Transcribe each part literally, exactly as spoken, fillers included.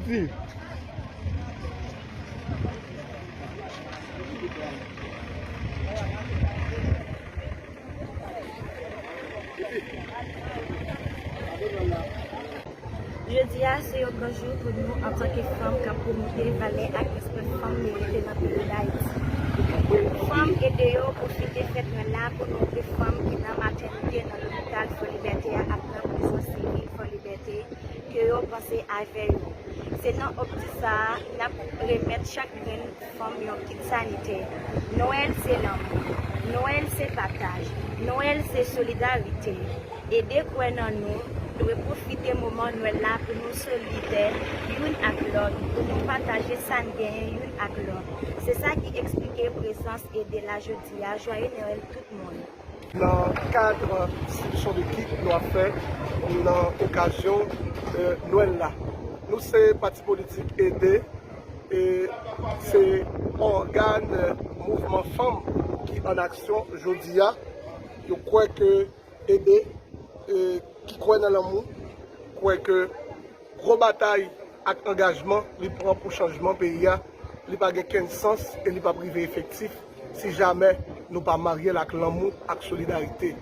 Viv. Jodi a se yon gran jou pou nou antanke fanm k ap pwomote valè ak respè fanm merite nan peyi Dayiti. Fanm ede yo pwofite fèt mwen la pou nou ouvri fanm ki nan matènite, nan lopital Fò Libète a ak nan prizon sivil Fò Libète ke yo panse avè yo. Se nan optik sa a n ap remèt chak grenn fanm yon kit sanitè. Nwèl se lanmou. Nwèl se pataj. Nwèl se solidarite. Ede kwè nan nou dwe pwofite moman Nwèl la pou nou solidè youn ak lòt, pou nou pataje sa n genyen youn ak lòt. Se sa ki eksplike prezans Ede la jodi a. Jwaye Nwèl tout moun! Nan kad distribisyon de kit nou ap fè nan okazyon, eh, Nwèl la. Nou se pati politik Ede, e se ògàn, eh, mouvman fanm ki an aksyon jodi a. Yo kwè ke Ede, eh, ki kwè nan lanmou, kwè ke gwo batay ak angajman li pran pou chanjman peyi a, li pa gen kenn sans e li p ap rive efektif si jamè nou pa marye l ak lanmou ak solidarite.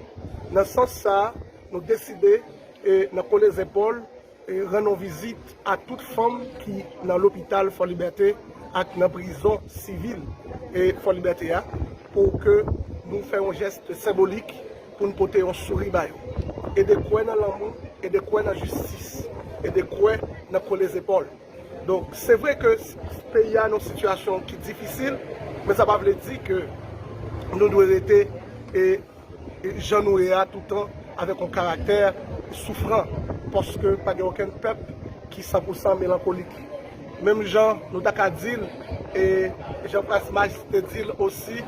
Nan sans sa a, nou deside, e, nan Kole Zepòl, e, rann yon vizit a tout fanm ki nan lopital Fò Libète ak nan prizon sivil, e, Fò Libète a, pou ke nou fè yon jès senbolik pou n pote yon souri ba yo. Ede kwè nan lanmou, Ede kwè nan jistis, Ede kwè nan kole zepòl. Donk, se vre ke s-, peyi a nan yon sitiyasyon ki difisil, men sa pa vle di ke nou dwe rete, e, e jan nou ye a toutan avèk yon karaktè soufran, paske pa gen okenn pèp ki san pou san melankolik. Menm jan nou ta ka di l, e Jean Frasmaj te di l osi,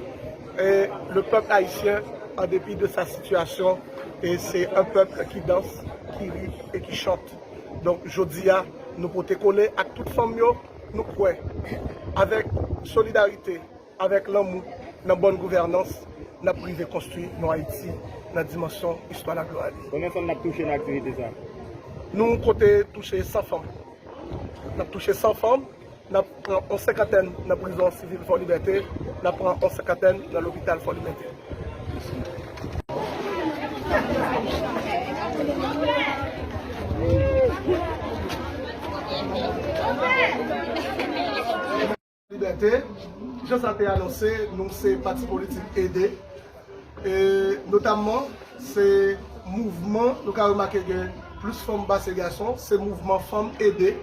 e, le peuple haïtien, en dépit de sa situation, e se yon pèp ki danse, ki ri e ki chante. Donk, jodi a, nou pote kole ak tout fanm yo, nou kwè, avèk solidarite, avèk lanmou, nan bòn gouvènans, n ap rive konstwi yon Ayiti nan dimansyon istwa n ap jwenn. Konbyen fanm n ap touche nan aktivite sa? Nou konte touche san fanm. N ap touche san fanm, n ap pran yon senkantèn nan prizon sivil Fò Libète, n ap pran yon senkantèn nan lopital Fò Libète. Libète, jan sa te anonse, nou se pati politik Ede. E notamman, se mouvman, nou ka remake gen plis fanm pase gason, se mouvman Fanm Ede,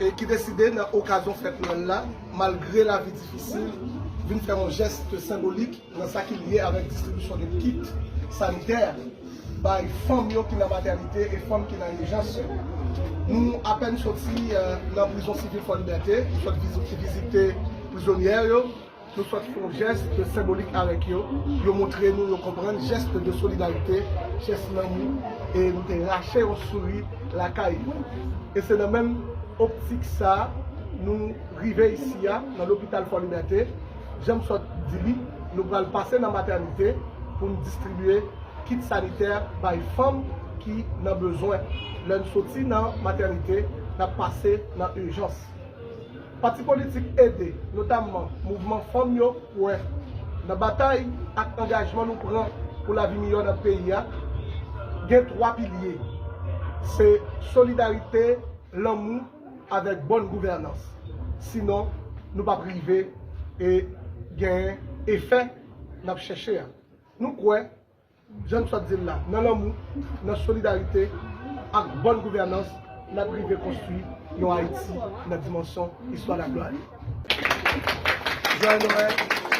e ki deside nan okazyon fèt Nwèl la, malgre lavi difisil, vin fè yon jès senbolik nan sa ki lye avèk distribisyon de kit sanitè bay fanm yo ki nan matènite e fanm ki nan ijans yo. Nou apèn soti, eh, nan prizon sivil Fò Libète, nou sot vizi-, vizite prizonyè yo, nou sot fè yon jès senbolik avèk yo, yo montre nou, yo konprann jès de solidarite, jès lanmou, e nou te rache yon souri lakay yo. E se nan menm optik sa a, nou rive isi a, nan lopital Fò Libète, jan m sot di li, nou pral pase nan matènite pou n distribye kit sanitè bay fanm ki nan bezwen. Lè n soti nan matènite, n ap pase nan ijans. Pati politik Ede, notamman mouvman fanm yo, kwè nan batay ak angajman nou pran pou lavi miyò nan peyi a, gen twa pilye. Se solidarite, lanmou avèk bòn gouvènans. Sinon, nou p ap rive e gen efè n ap chèche a. Nou kwè, jan m sot di l la, nan lanmou, nan solidarite ak bòn gouvènans, n ap rive konstwi yon Ayiti nan dimansyon istwa n ap jwenn. Jwèyè Nwèl!